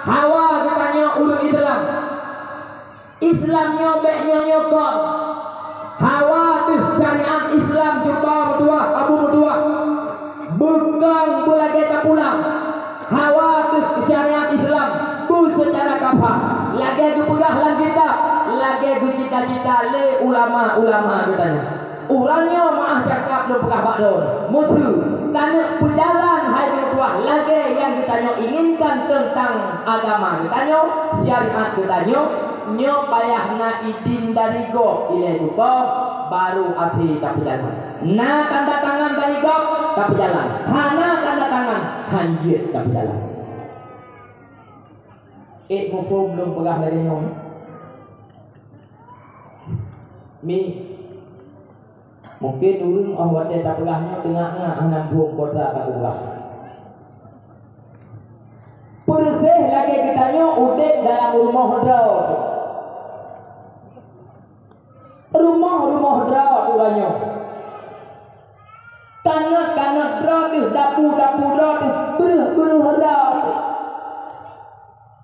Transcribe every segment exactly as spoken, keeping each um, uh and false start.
Hawa geutanyoe ureuëng Islam. Islam nyoe bék nyoe-nyoe kon. Hawa teuh syariat Islam cuba meutuah, abu meutuah. Beukong beulagée tapulang. Hawa teuh syariat Islam beuseucara kafa. Lagée geupeugah lam kitab, lagée geucita-cita lé ulama-ulama geutanyoe. Uroe nyoe meu'ah cakap lôn peugah bak droe, meuseu taneuk peujalan hai meutuah lagée nyang geutanyoe inginkan teuntang agama geutanyoe, syariat geutanyoe, nyoe payah na idin dari gob ilée tutoe, barô akhé tapeujalan. Na tanda tangan dari gob, tapeujalan. Hana tanda tangan, hanjeuet tapeujalan. Ék muphom lôn peugah lagée nyoe? Mi, mungken ureuëng óh watée tapeugah nyoe teungoh-ngoh hana muphom peue nyang tapeugah. Peureuséh lagée geutanyoe udeb dalam rumoh droe. Rumoh-rumoh droe uroe nyoe. Kanot-kanot droe teuh, dapu-dapu droe teuh, breueh-breueh droe teuh.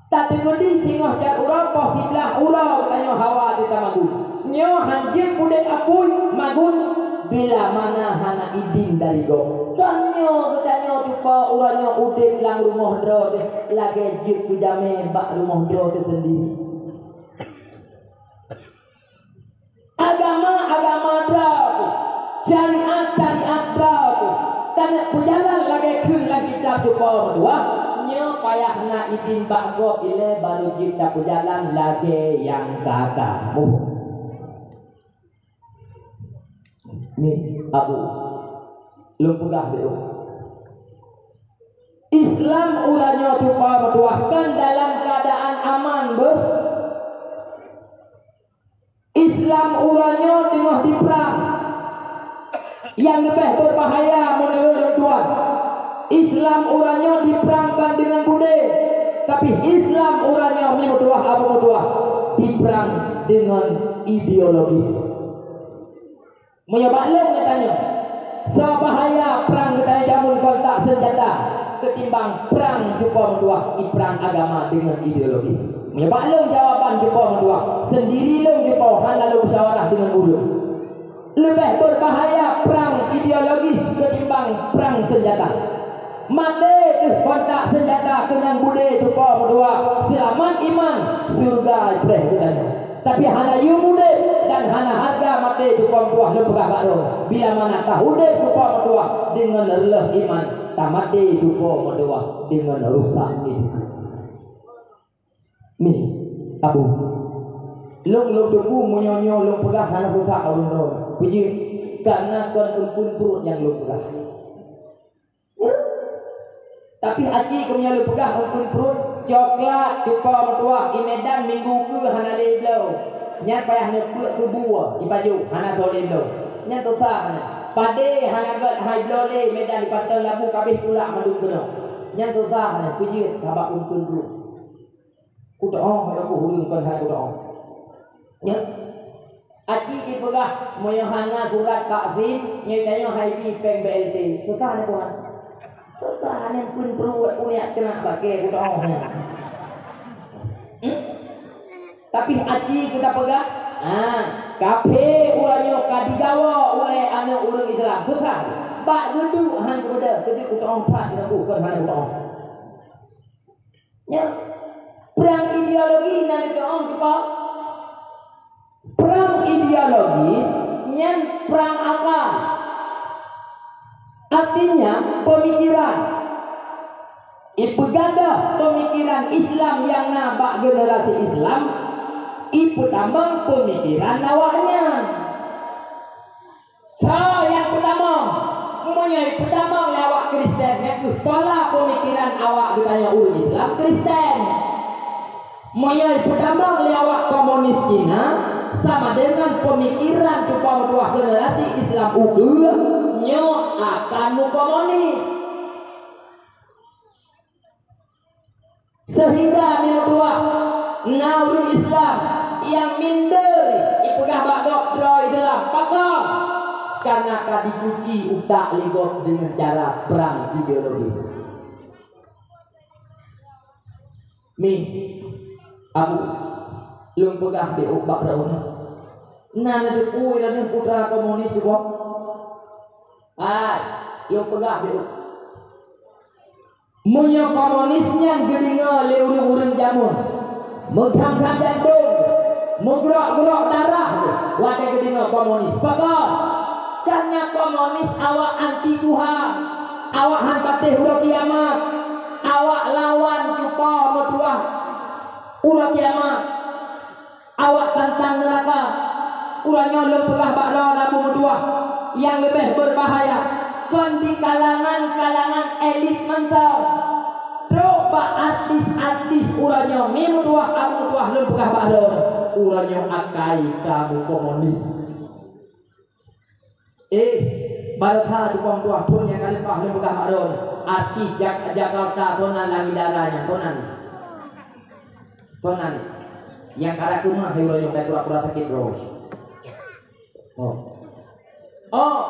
Tateukeudi singoh jan uroe poh siblaih uroe geutanyoe hawa teuh tamagun. Nyoe hanjeuet udeb apui magun bila mana hana idin dari gob. Kon nyoe geutanyoe cuba uroe nyoe udeb lam rumoh droe teuh lagée jeuet peujamé bak rumoh droe teuh seundiri. Agama-agama droe teuh, syariat-syariat droe teuh, taneuk peujalan lagée kheun lam kitab cuba meutuah, nyoe payah na idin bak gob ilée barô jeuet tapeujalan lagée nyang ka-ka. Muphom? Mi, abu, lôn peugah beu. Islam uroe nyoe cuba meutuah kon dalam keuadaan aman beuh. Islam uroe nyoe teungoh diprang. Nyang leubeh beubahaya meunurot lôn tuan, Islam uroe nyoe diprang kon deungon budé, tapi Islam uroe nyoe mi meutuah abu meutuah diprang deungon ideologis. Meunyoe bak lôn geutanyoe, soe bahaya prang geutanyoe jameun kontak seunjata ketimbang prang cuba meutuah iprang agama deungon ideologis? Meunyoe bak lôn jawaban cuba meutuah, seundiri lôn cuba hana lôn musyawarah deungon ureuëng. Leubeh beubahaya prang ideologis ketimbang prang seunjata. Maté teuh kontak seunjata keunong budé cuba meutuah, seulamat iman, syeuruga preh geutanyoe. Tapi hana yum udeb dan hana hareuga maté cuba meutuah lôn peugah bak droe. Bila mana ka udeb cuba meutuah deungon reuloh iman, tamaté cuba meutuah deungon rusak jikheun. Nih, abu. Lôn lôn teupeu meunyoe-nyoe lôn peugah hana susah ureuëng droe. Peue jeuet? Karena kon eumpeuen pruet nyang lôn peugah. Tapi aci keu meunyoe lôn peugah eumpeuen pruet, coklat cuba meutuah i Medan minggu keu hana lé bloe. Nyan payah neupeuet keu bue i pajoh hana soe lé bloe. Nyan tosa nyan. Padé hana gét hai bloe lé Medan di Panteng Labu kabeh tulak mandum keunoe. Nyan tosa nyan peue jeuet sabab eumpeuen pruet. Kutoh, hana ku ureuëng kon hana kutoh. Nyan. Aci jipeugah, meunyoe hana surat vaksin, nyoe tanyoe hai bi péng B L T. Susah ni, Tuhan. Susah ni, pun pruet, pun yak cenak bak kée kutoh nyan. Hmm? Tapi aci kita peugah, ha, kaphé uroe nyoe ka digawa ulée aneuëk ureuëng Islam. Susah. Bak geuduek han geubeudôh, keujeuet kutoh that, kita bukan hana kutoh. Nyan, prang ideologi na neutu'oh kiban. Prang ideologis nyan prang akal. Artinya, pemikiran. Ipeugadôh pemikiran Islam nyang na bak generasi Islam, ipeutamong pemikiran awaknyan. Soe nyang peutamong? Meunyoe peutamong lé awak Kristen, nyan keuh pola peumikiran awak geutanyoe ureuëng Islam Kristen. Meunyoe peutamong lé awak komunis Cina, sama deungon peumikiran cuba meutuah generasi Islam ukeue nyoe akan meukomunis. Seuhingga meutuah na ureuëng Islam nyang minder ipeugah bak gob droe Islam, pakon? Karena ka dicuci utak lé gob deungon cara prang ideologis. Mi, Abu, lôn peugah di ubak droeneuh. Na neuteupeue lagèe putra komunis boh? Hai, lôn peugah di u-, meunyoe komunis nyan geudeungoe lé ureueng-ureueng jameun, meugham-gham jantông, meugrok-grok darah, watèe geudeungoe komunis. Pakon? Karena komunis awak anti Tuhan, awak han patéh uroe kiamat, awak lawan cupa meutuah uroe kiamat. Awak tantang neuraka. Uroe nyoe lôn peugah bak droe Abu meutuah, nyang leubeh berbahaya kon di kalangan-kalangan elit mantong. Trok bak artis-artis uroe nyoe, mi meutuah, Abu meutuah, lôn peugah bak droe, uroe nyoe akai kamoe komunis. Eh, baroesa cupa meutuah, phon nyang ka leupah lôn peugah bak droe. Artis Jak-, Jakarta, tonan Langit Dara nyan, tonan. Tonan. Nyang ka rasa keumah, hai uroe nyoe, ka pura-pura sakét droe. Oh. Oh.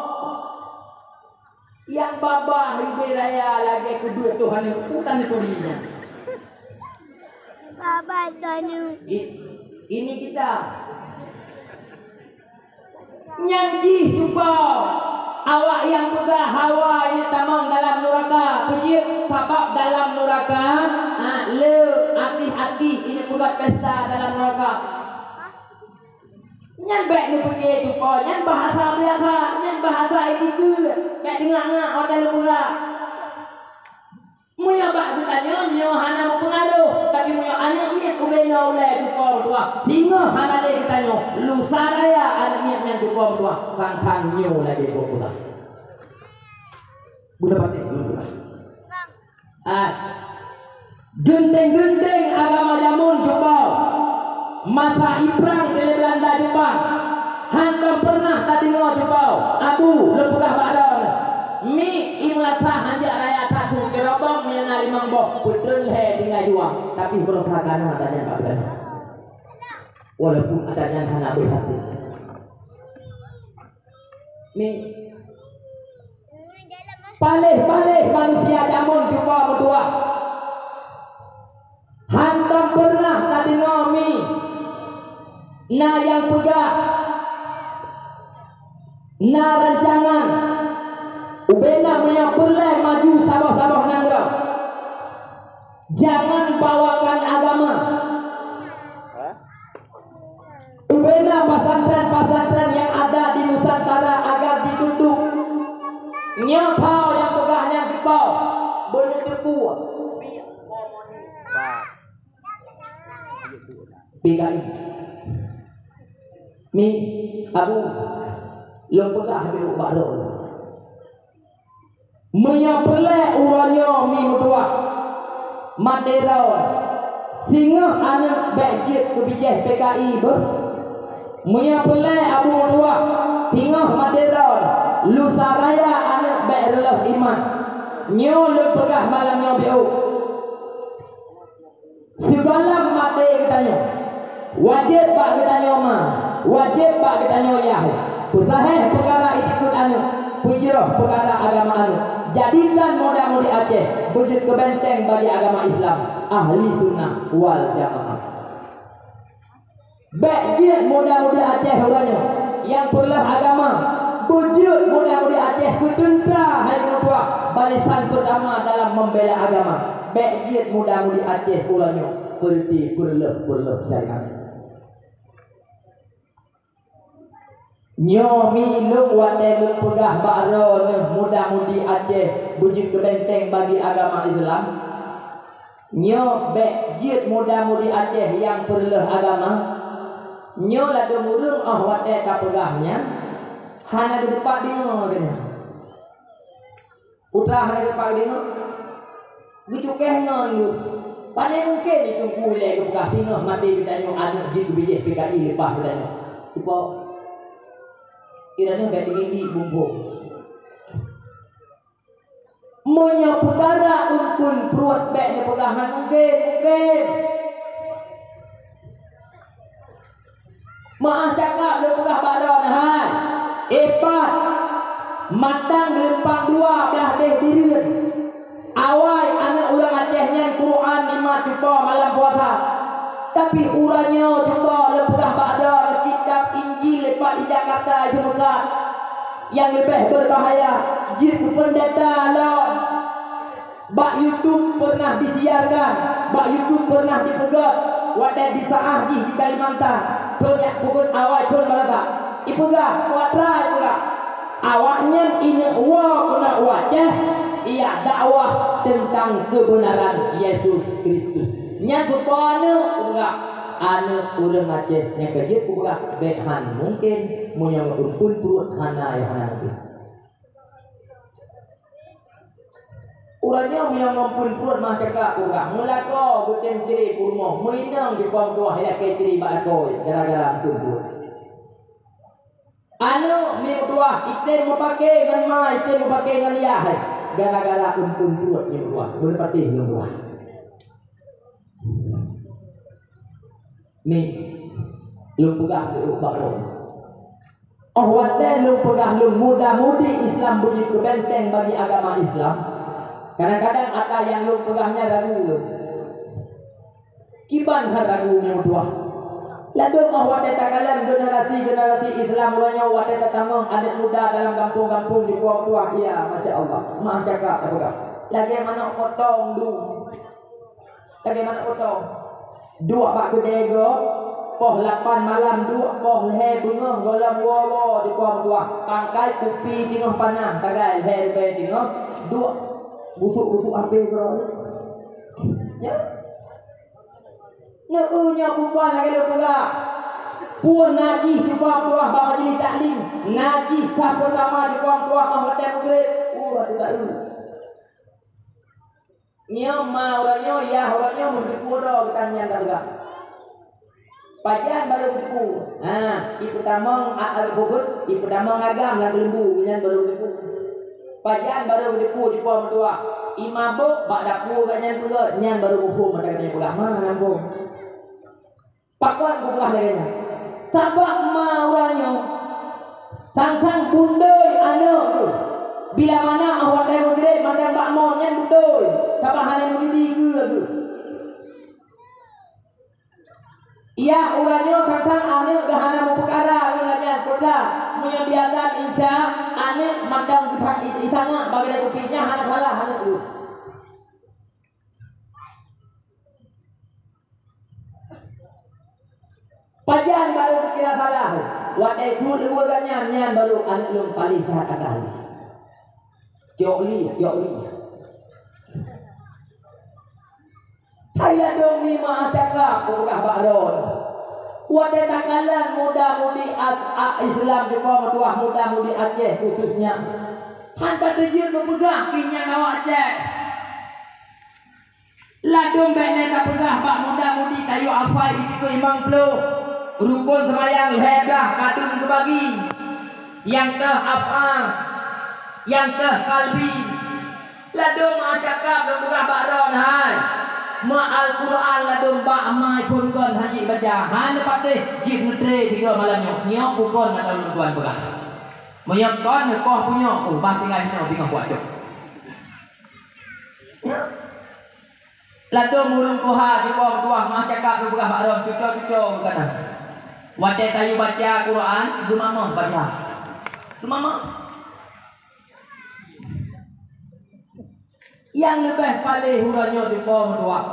Nyang babah ubé raya lagèe keudeuh Tuhan nyoe, utan turi nyan. Babah Tuhan nyoe. I-, ini kita. Nyan jih cupa awak nyang peugah hawa nyang tamong dalam nuraka. Peue jeuet? Sabab dalam nuraka, ah, le atis-atis ini peugah pesta dalam nuraka. Nyan bèk neupike cupa, nyan bahasa biasa, nyan bahasa itikeuet. Bèk teungak-ngak watèe lôn peugah. Meunyoe bak geutanyoe, nyoe hana meupeungaruh, tapi meunyoe aneuk miet ubé na ulèe cupa meutuah, singoh hana lé geutanyoe, lusa raya aneuk miet nyan cupa meutuah, sang-sang nyoe lagèe boh bola. Beuna patéh, beuna bola. Ah. Geunteng-geunteng agama jameun cupa. Masa iprang dilèe Beulanda Jepang, hántom peureunah tadeungoe cupa. Abu, lôn peugah bak droeneuh, mi, i meulasa hanjeuet raya that, ceurobong meunyoe na limong boh, peutrön lhèe tinggai dua. Tapi beurasa kana ata nyan bak droeneuh. Walaupun ata nyan hana berhasil. Mi. Paléh-paléh manusia jameun cupa meutuah. Hántom peureunah tadeungoe mi na nyang peugah, na rancangan, ubé na meunyoe peureulèe maju saboh-saboh nanggroe. Jangan bawakan agama. Ubé na pesantren-pesantren nyang ada di Nusantara agar ditutup. Nyoe tho nyang peugah nyan cupa, beuneuteupeu. P K I. Mi, Abu, lôn peugah lé ubak droe. Meunyoe peureulèe uroe nyoe mi meutuah, maté droe, singoh aneuk bèk jeuet keu bijéh P K I beuh. Meunyoe peureulèe Abu meutuah, singoh maté droe, lusa raya aneuk bèk reuloh iman. Nyoe lôn peugah malam nyoe beuh. Sigohlom maté geutanyoe, wajéb bak geutanyoe ma, wajéb bak geutanyoe yah, peusahéh peukara itikeuet aneuk, peujroh peukara agama aneuk. Jadikan muda-mudi Aceh beujeuet keu benteng bagi agama Islam, ahli sunnah wal jamaah. Bèk jeuet muda-mudi Aceh uroe nyoe nyang peureulèe agama. Beujeuet muda-mudi Aceh keu teuntra hai meutuah, barisan peutama dalam membela agama. Bèk jeuet muda-mudi Aceh uroe nyoe peureuti peureulèe-peureulèe syariat. Nyoe mi lôn watèe lôn peugah bak droeneuh muda-mudi Aceh beujeuet keu benteng bagi agama Islam. Nyoe bèk jeuet muda-mudi Aceh nyang peureulèe agama. Nyoe ladôm ureueng óh watèe tapeugah nyan hana geuteupat deungoe geuh nyan. Putra hana geuteupat deungoe, geucukéh ngon geuh. Pane mungken di Teungku ilèe geupeugah singoh maté geutanyoe aneuk jeuet keu bijéh P K I leupah geutanyoe. Cuba. Inan nyoe bèk teungieng di bumbong. Meunyoe peukara eumpeuen pruet bèk neupeugah han mungken, mungken. Meu'ah cakap lôn peugah bak droeneuh hai, eh pat, matang geulumpang dua blah deh Bireuen. Awai aneuk ureueng Aceh nyan Quran nima cuba malam puasa. Tapi uroe nyoe cuba lôn peugah bak droe kitab Injil leubeh di Jakarta Iseumeukat. Nyang leubeh beubahaya, jeuet keu peundeta lom. Bak YouTube pernah disiarkan, bak YouTube pernah dipeugah, watèe di saah jih di Kalimantan. Thon nyak pukon awai thon balasa. Ipeugah, kuatra ipeugah. Awaknyan ingat woe keunoe u Aceh, ia dakwah teuntang keubeunaran Yesus Kristus. Nyan keupeue aneuk peugah, aneuk ureueng Aceh nyang ka jeuet peugah, bèk han mungken, meunyoe ureueng peuet pruet hana, ya hana mungken. Uroe nyoe meunyoe ngon peuet pruet mah cakap peugah, meulakoe geutem cre peurumoh, meuinong jipom tuah ilakèe cre bak lakoe gara-gara peuet pruet. Aneuk meutuah, item meupaké ngon ma, item meupaké ngon yah, gara-gara peuet pruet meutuah, meuleupah meutuah. Ni, lôn peugah keu bak droe. Óh watèe lôn peugah lôn muda-mudi Islam beujeuet keu benteng bagi agama Islam, kadang-kadang ata nyang lôn peugah nyan ragu lôn. Kiban han ragu nyang tuah. Ladôm óh watèe takalon generasi-generasi Islam uroe nyoe watèe tatamong aneuk muda dalam gampông-gampông di Puang Tuah, ya, masya Allah, mah cakap tapeugah. Lagèe manok potong du. Lagèe manok potong. Duek bak keudè gob, poh lapan malam duek, poh lhèe beungoh gohlom woe-woe di Puang Tuah. Pangkai kupi teungoh panas, tagai lhèe ribèe teungoh, duek busuk-busuk H P keudroe. Ya. Nyoe nyoe bukon lagèe lôn peugah. Peue najih di Puang Tuah bak majelis taklim, najih saf peutama di Puang Tuah óh watèe meugreb. Uh, atu taeu. Nyoe ma uroe nyoe, yah uroe nyoe meuteupeue droe geutanyoe nyang ka peugah. Pajan barô geuteupeue? Ha, ipeutamong a-, a-, bukon, ipeutamong agam lam keuleumbu, nyan barô geuteupeue. Pajan barô geuteupeue di Po meutuah? Imabôk bak dapu gobnyan peugöt, nyan barô muphom mata geutanyoe peugah, ma lam phom. Pakon kupeugah lagèe nyan? Sabab ma uroe nyoe, sang-sang beutôi aneuk keuh. Bila mana óh watèe meugreb mantong bak mon nyan beutôi, sabab hana meudidi keue keuh. Yah uroe nyoe sang-sang aneuk geuh hana meupeukara ngon lagèe nyan, peue teuma meunyoe biasa Isa aneuk mantong geuh sang-, Isa na bak keude kupi nyan hana salah aneuk keuh. Pajan barô kira salah? Watèe su leuweuh gobnyan, nyan barô aneuk lôn paléh that akai. Cok li, cok li. Hai ladôm nima cakap, kupeugah bak droe. Watèe takalon muda-mudi as-, a-, Islam di Po meutuah, muda-mudi Aceh khususnya. Han ka teujeuet meupeugah pih nyan awak Aceh. Ladôm bèk lé tapeugah bak muda-mudi tayue hafai di keue limong ploh, rukon seumayang lhèe blah kadum geubagi, nyang teuh af'al, nyang teuh qalbi. Ladôm meucakap lôn peugah bak droe hai, meu Al-Qur'an ladôm bak ma phon kon hana jibaca, hana patéh jih neutre sigoe malam nyoe. Nyoe bukon ata lôn tuan peugah. Meunyoe kon neukoh punyok, oh, bah tinggai hinoe singoh kuacok. Ladôm ureueng tuha di Po meutuah meucakap lôn peugah bak droe, cuco-cuco geutanyoe. Watèe tayue baca Quran, geumamoh Fatihah. Geumamoh. Nyang leubeh paléh uroe nyoe di Po meutuah.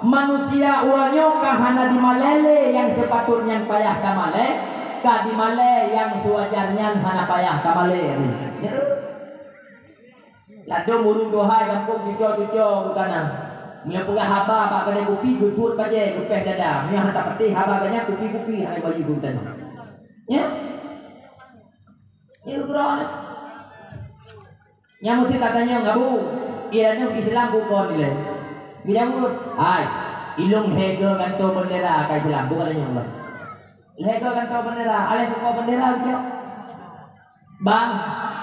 Manusia uroe nyoe ka hana dimalèe lé nyang seupatôt nyan payah tamalèe, ka dimalèe nyang seuwajar nyan hana payah tamalèe lé. Ladôm ureueng tuha gampông cuco-cuco geutanyoe. Meunyoe peugah haba bak keude kupi, geusuet bajèe, geupéh dada. Meunyoe hana tapatéh haba gobnyan, kupi-kupi hana bayeue geutanyoe. Nyo? Nyo keudroe. Nyan meusti tatanyong, "Abu, iraneuh Islam bukon ilèe?" Geujaweueb, "Hai, ilôn lhèe goe gantoe beundera ka Islam, bukon tanyong lôn." Lhèe goe gantoe beundera, alah sukoe beundera geucok. Bang,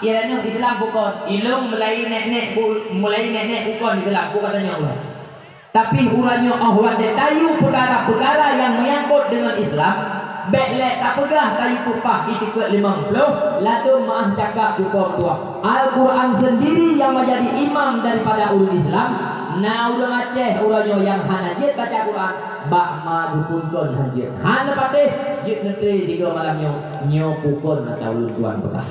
iraneuh Islam bukon, ilôn mulai nèk-nèk bu-, mulai nèk-nèk bukon Islam, bukon tanyong lôn. Tapi uroe nyoe óh watèe tayue peukara-peukara nyang meunyangkot deungon Islam, bèk lé tapeugah tayue peupah itikeuet limong ploh, ladôm meuah cakap cuko meutuah. Al-Quran sendiri yang menjadi imam daripada ureueng Islam, Na ureuëng Aceh uroe nyoe nyang hana jeuet baca Quran, bak ma geuphon kon han jeuet. Hana patéh jeuet neuntri tiga malam nyoe, nyoe phon kon ata ulôn tuan peugah.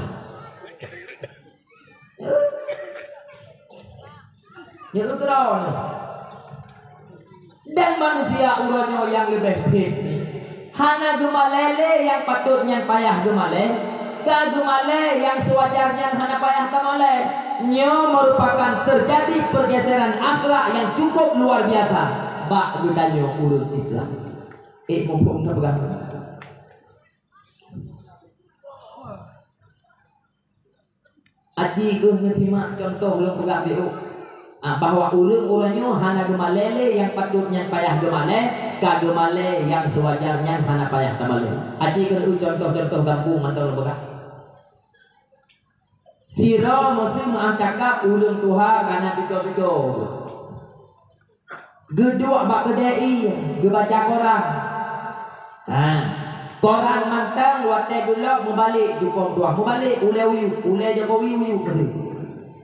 Nyoe keudroe nyoe. Dan manusia uroe nyoe nyang leubeh phét nyoe, hana geumalée lé nyang patôt nyan payah geumalée, ka geumalée nyang seuwajar nyan hana payah tamalée. Nyoe meurupakan teujadi peurgeseran akhlak nyang cukup luar biasa bak geutanyoe ureuëng Islam. Eh, muphom tapeugah. Aci kheueh neusimak cuntoh lôn peugah beuh, ah, bahwa ureuëng uroe nyoe hana geumalée lé nyang patôt nyan payah geumalée, ka geumalée nyang seuwajar nyan hana payah tamalée. Aci kheueh cuntoh-cuntoh gampông mantong lôn peugah. Sidroe meuseu meuah cakap ureuëng tuha kana tuco-tuco. Geuduek bak keudée ié, geubaca koran. Ha, koran mantong watée geulok meubalek jukong tuah, meubalek ulée uyuek, ulée Jokowi uyuek meuseu.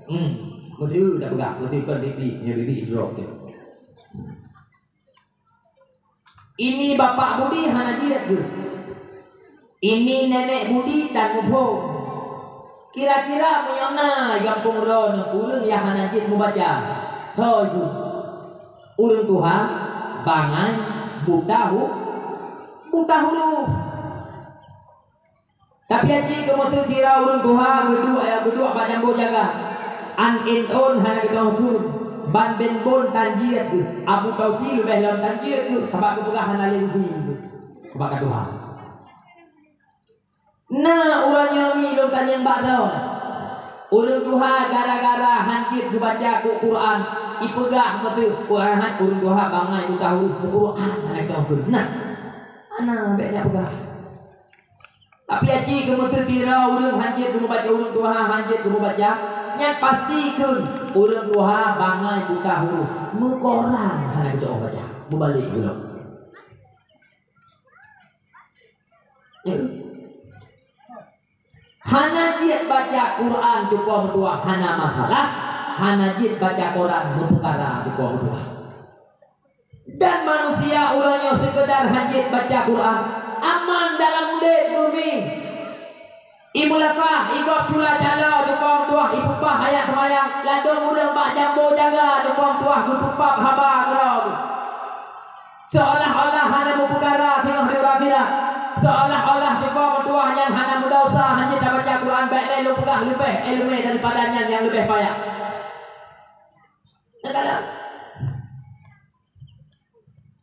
Hmm, meuseu dak peugah, meuseu kon bibi, nyoe bibi drop tu. Ini Bapak Budi hana jeuet geuh. Ini Nenek Budi dan muphom. Kira-kira meunyoe na gampông droeneuh ureuëng nyang hana jeuet mubaca, soe jeuet? Ureuëng tuha, bangai, buta hu-, buta huruf. Tapi aci keumeuseu sira ureuëng tuha geuduek, geuduek bak jambo jaga. An in on hana geutanyoe kheun, ban ben bon tan jeuet geuh. Abu Tausi leubeh lom tan jeuet geuh, sabab geupeugah hana lé uji geuh. Bak ka tuha. Na uroe nyoe mi lôn tanyong bak droe. Ureuëng tuha gara-gara han jeuet geubaca Quran, ipeugah meuseu, "Wah, ureuëng tuha bangai buta huruf, Quran hana geutanyoe kheun." Nah, hana bék nyak peugah. Tapi aci keumeuseu sira ureuëng han jeuet geumubaca, ureuëng tuha han jeuet geumubaca, nyan pasti kheun ureuëng tuha bangai buta huruf, meukoran hana geutanyoe baca, meubalek geulok. Hana jeuet baca Quran tupo meutuah hana masalah, hana jeuet baca koran meupeukara tupo meutuah. Dan manusia uroe nyoe seukeudar han jeuet baca Quran, aman dalam udeb bumi. Imeulakah igob cula calo tupo meutuah ipeupah ayat seumayang, ladôm ureuëng bak jambo jaga tupo meutuah geupeupab haba keudroe. Seolah-olah hana meupeukara singoh di uroe akhirat. Seolah-olah tupo meutuah nyang hana meudesya han jeuet tabaca Quran, bék lé lôn peugah leubeh iéleumé daripada nyan nyang leubeh payah. Neukalon.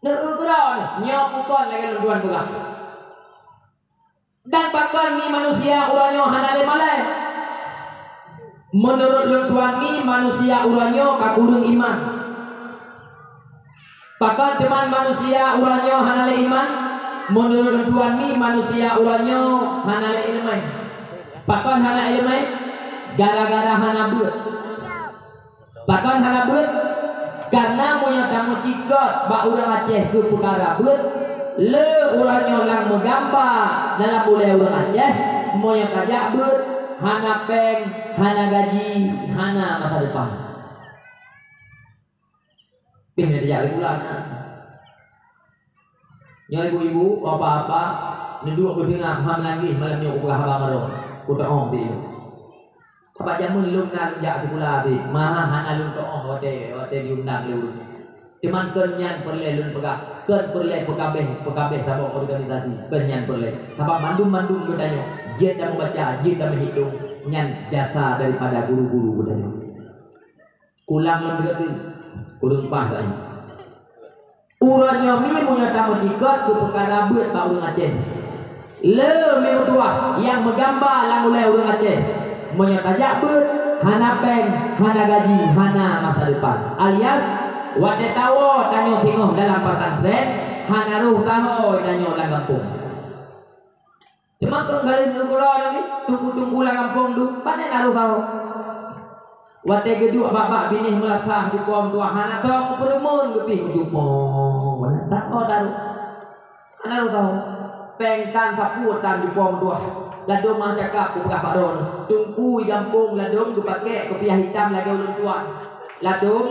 Neukalon, nyoe bukon lagée lôn tuan peugah. Dan pakon mi manusia uroe nyoe hana lé malée? Meunurot lôn tuan mi manusia uroe nyoe ka kureueng iman. Pakon teuma manusia uroe nyoe hana lé iman? Meunurot lôn tuan mi manusia uroe nyoe hana lé iéleumé. Pakon hana iéleumé? Gara-gara hana beuet. Pakon hana beuet? Kareuna meunyoe tameucikot bak ureuëng Aceh keu peukara beuet, le uroe nyoe lam meugamba dalam ulée ureuëng Aceh, meunyoe tajak beuet, hana péng, hana gaji, hana masa depan. Pih tajak lé bulan. Nyoe ibu-ibu, bapak-bapak, neuduek beuseunang, ham langgeh malam nyoe kupeugah haba meurôh, kuteu'oh di. Sabab jameun lôn na lôn jak sikula di, maha hana lôn teu'oh watée, watée diundang lé ulôn. Teuma kon nyan peureulée lôn peugah, kon peureulée peukabeh, peukabeh saboh organisasi, kon nyan peureulée. Sabab mandum-mandum geutanyoe, jeuet dan meubaca, jeuet dan meuhitong, nyan jasa daripada guru-guru geutanyoe. Kulang lom teuka tu. Kureueng paih saat nyoe. Uroe nyoe mi meunyoe tameucikot keu peukara beuet bak ureuëng Aceh. Le meutuah nyang meugamba lam ulée ureuëng Aceh. Meunyoe tajak beuet, hana péng, hana gaji, hana masa depan. Alias, watée tawoe tanyoe singoh dalam pesantren, hana roh tawoe tanyoe lam gampông. Teuma keu galeh ngon gula nami, tungku-tungku lam gampông tu, pane na roh saho. Watée geuduek bak-bak binéh meulasah di pom tuah, hana tong peureumeun geupih meutupo. Hana tong taru. Hana roh saho. Péng tan sapeue tan di pom tuah. Ladôm meucakap kupeugah bak droeneuh. Tungku di gampông ladôm geupakée kupiah itam lagée ulôn tuan. Ladôm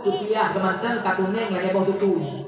Kupiah keu mantong, ka kuneng lagèe boh tutui.